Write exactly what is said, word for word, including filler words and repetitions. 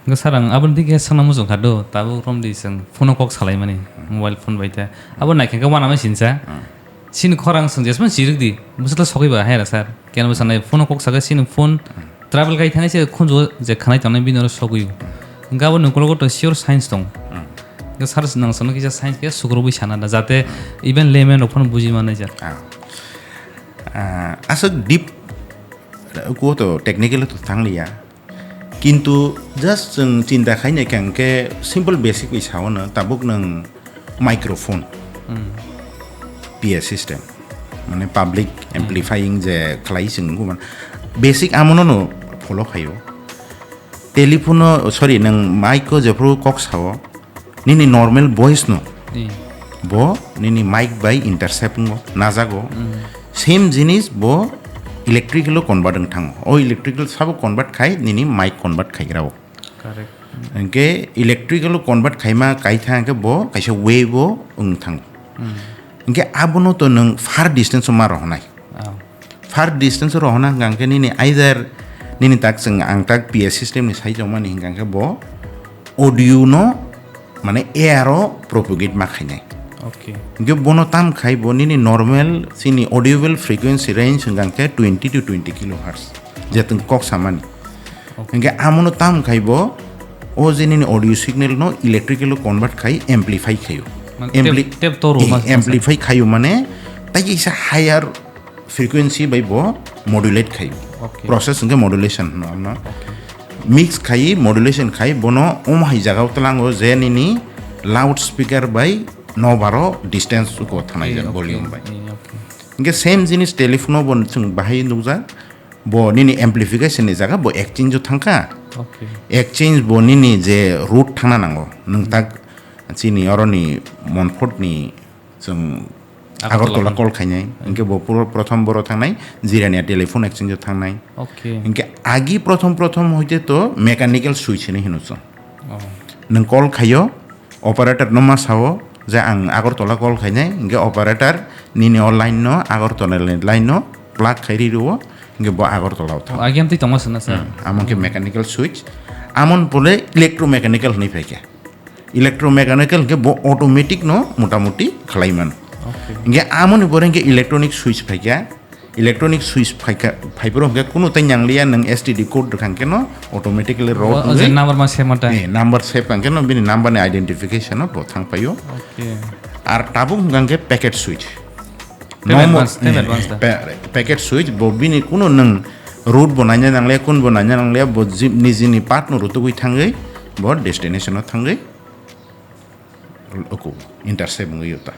Hwnkhe sir, ang aboni digi sakna muchung kha do, tabuk romdi chwng phone-o kok salaimani, mobile phone bai ta. Abo naikhe khe uanama sinsa. Chini khorang chwng jesmano chirwk di, bwswkla sogwi ba hai ra sir. Keno bwsa nai phone-o kok sakha chini phone travel khai thangwi se khunju je khanai tongnai bini oro sogwi. Hwnkhe abo ni ukologo to sure science tong. Hwnkhe sir nang chwngno kisa science khe sukrubwi sana da, jate even layman rok phano buji mannai jak. Ah. Ah, aswk deep, uko to technical to thangliya. Kintu just chwng chinta khainai khe hwnkhe simple basic bai sao no, tabuk nwng microphone, P A system, mane public amplifying je khlai chwng nukgo man, basic amono no follow khaio. Telephone o, sorry, nwng mic o jephru kok sao, nini normal voice no, bo nini mic bai intercept wngo, najago. Same jinis bo electrical o convert wng thango. O electrical sabo convert khai nini mic convert khaigra o. Correct. Hwnkhe electrical o convert khaima kaitha hwnkhe bo kaisa wave o wng thango. Hwnkhe abono to nwng far distance o ma rohonai. Far distance o rohona hwnkha hwnkhe nini either nini tak chwng ang tak P A system ni sai tongmani hwnkha hwnkhe bo audio no mane air o propagate ma khainai. Okay. Hwnkhe bono tam khai bo nini normal chini audible frequency range hwnkha hwnkhe twenty to twenty kilohertz. Je twng kok samani. Okay. Hwnkhe amono tam khai bo o je nini audio signal no electrical o convert khai amplify khaio. Mane Ampli- tape, tape toro Eh, ma- amplify khaio mane tai kisa higher frequency bai bo modulate khaio. Okay. Process hwnkhe modulation hwno amno. Okay. Mix khai modulation khai bono omo hai jagao tlango je nini loudspeaker bai nobaro distance uko thanai Eh, jan okay. Volume bai. Eh, okay. Hwnkhe same jinis telephone o bo chwng bahai nukjak, bo nini amplification ni jaga bo exchange o thangkha. Okay. Exchange bo nini je route thangna nango, nwng tak chini oroni Montfort ni chwng Agartala. Agartala call khainai, hwnkhe bo puro prothom boro thangnai Jirania telephone exchange o thangnai. Okay. Hwnkhe agi prothom prothom hoite to mechanical switch hinwi hino chwng. Oh. Nwng call khaio, operator no ma sao je ang Agartala call khainai, hwnkhe operator nini o line no Agartala line no plug khai ri rwo, hwnkhe bo Agartala o thango. Oh, agi amtwi tongma sana sir. Hmm, amo khe mechanical switch, amon pole electromechanical hinwi phaikha. Electromechanical hwnkhe bo automatic no motamuti khlai mano. Okay. Hwnkhe amoni pore hwnkhe electronic switch phaikha. Electronic switch phaikha, phaiphuru hwnkhe kunu tei nyangliya, nwng S T D code rwkha hwnkhe no automatically route O, o je wngwi, number ma save mata. Eh, number save hwnkhe no bini number ni identification no bo thang phaio. Okay. Ar tabuk hwnkha hwnkhe packet switch. Tei No mo-, advance, tei eh, advance da. pa-, packet switch bo bini kunu nwng route bo naina nangliya, kun bo naina nangliya, bo ji-, nijini path no rutugwi thangwi bo destination o thangwi uku intercept wngwi uta.